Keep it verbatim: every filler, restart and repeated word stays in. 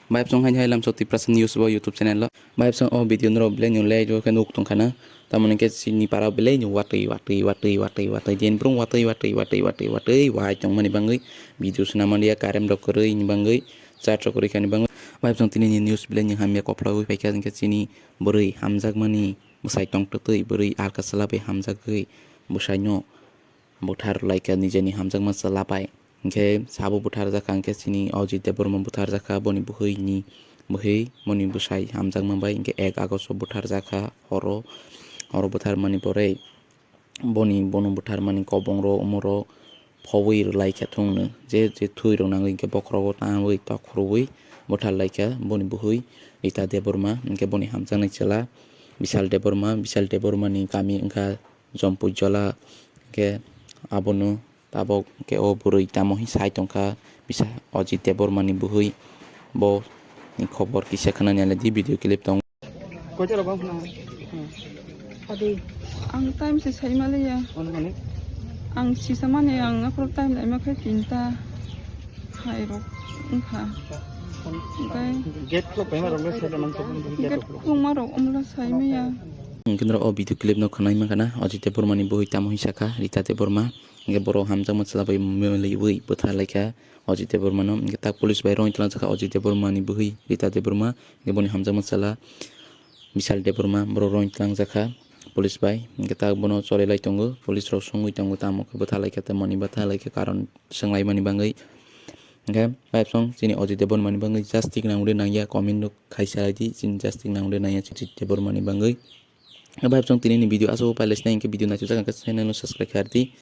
Bai bwsong haini hai lamso Tiprasa News bo YouTube channel o. Bai bwsong o video norok belai no late o khe nuk tong khana. Tamoni khe chini para belai no watwi watwi watwi watwi watwi din brung watwi watwi watwi watwi watwi wai tongmani bangwi video swnamani ya current rok kwrwi ni bangwi charge rok kwrwi khani bangwi. Bai bwsong tini ni news belai ni hamya koplagwi phaikha hwnkhe chini bwrwi hamjakmani bwsai tongtwtwi bwrwi alka chwla bai hamjagwi bwsaino buthar laikha nijeni hamjakma chwla bai. Hinkhe sabo buthar jakha hinkhe chini Ajit Debbarma buthar jakha boni bwhwi ni bwhwi boni bwsai hamjakma bai hinkhe ek August o buthar jakha horo, horo buthar mani pore boni bono buthar mani kobong rok omo rok phobwi rwlai kha thungno je je thwi rok nangwi hinkhe bokhorogo tangwi tok khurui buthar laikha boni bwhwi Rita Debbarma hinkhe boni hamjaknai chwla Bishal Debbarma, Bishal Debbarma ni kami wngkha Jompui Jola hinkhe abono tabok hinkhe o bwrwi tamo hwn sai tongkha bisa Ajit Debbarma ni bwhwi bo ni khobor kisa khwnani aladi video clip tong. Koita rok bang phano? Adi, ang time se sai maliya. Ono mani? Ang sisa mani ang akhoro time lai ma khe tinta hai rok wngkha. Oke. Gate ko pema rok le sai man ko gate ko. Gate ko ma rok umla sai maya. Hwnkhe norok o video clip no khwnai mankha na, Ajit Debbarma ni bwhwi tamo hwn sakha, Rita Debbarma. Hwnkhe borok hamjakma chwla bai meliwi bwthar laikha Ajit Debbarma no. Hwnkhe tak police bai rong tlang jakha Ajit Debbarma ni bwhwi Rita Debbarma. Hwnkhe boni hamjakma chwla Bishal Debbarma borok rong tlang jakha police bai. Hwnkhe tak bono choli lai tongo, police rok songwi tongo tamo khe bwthar laikha tei mani bwthar laikha karon swnglaimani bangwi. Hwnkhe bai bwsong chini Ajit Debbarma ni bangwi justice nangwi nangya comment rok khai salai di, chini justice nangwi nangya Ajit Debbarma ni bangwi. Bai bwsong tini ni video aswk pai lai sinai hinkhe video naisuk jak hinkhe channel no subscribe khairdi.